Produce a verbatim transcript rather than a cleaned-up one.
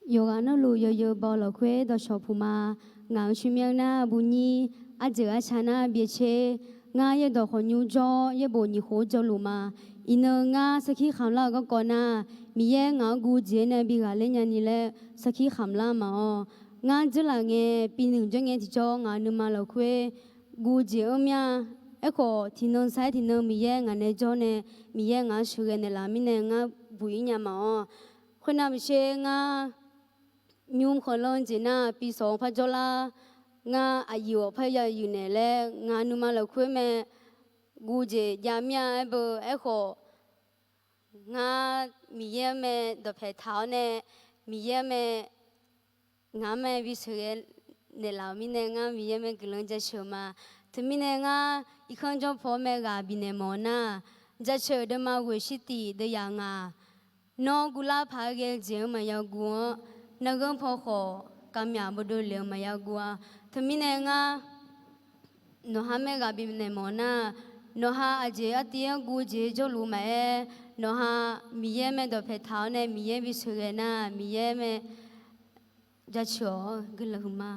Yawqghaq navluf yawzeu baw-eu lafkhoer dawqshawq puq ma. Ngaq-euq shuir myanr nar bunyir, arjeuq arca nar byacaer, ngar yaerdawq khawqnymr jawr, yaerbof nyiq khof jawrluf ma. Iqnan ngar sarkir khamq lar-euq garkawv nar, Miqyaer ngaq-anr guv jeq-aer nae bi ghaqler nyani laer sarkir khamq lar ma-awr, ngar dzeurlaf ngae, pi nuiq jawr ngae tiqjawr ngaq-euq nuima lafkhoer guv jeq-anr mya. Aerkhawf, tiqnan sar-aer tiqnan Miqyaer ngaq nae jawr nae, Miqyaer ngaq-anr sheuqghae naeqlaf-eu mirnae ngar buq-ir nya ma-awr. Khoernav maqtser ngar nymr khanqlanr jeq nar, pi sawq-eu par jawrlar, ngar aqyuif-awq par ya yuif naeq laer ngaq nuima lafkhoer mae guv jeq jav mir-a aer beu. Aerkhawf, ngar Miqyaer-anr mae dawqpaeq taq-awr nae, Miqyaer-anr mae ngaq-anr mae bisheuqghae naeqlaf-euq mirnae ngar Miqyaer mae guiqlanq jaceuq-eu ma. Teumirnae ngar irkanr jawr paw-awr mae ghaq bifnaeq mawf-eu nar, jaceuq deuvma ghoeq shir tiq deuv yaf ngaq, nawr guvlar paq-aer ghae-eu jeq-anr maqya guv-anr, narghanr paw khawf kavmyaq bawdov lef-eu maqya guv-a. Teumirnae ngar nawqha mae ghaq bifnaeq mawf nar, nawqha aqjeq artiv-anr guv jeq jawrluf maqaer, nawqha Miqyaer mae dawqpaeq taq-awr nae Miqyaer bisheuqghae nar, Miqyaer mae jaceuq-awr guiqlanq huiqma.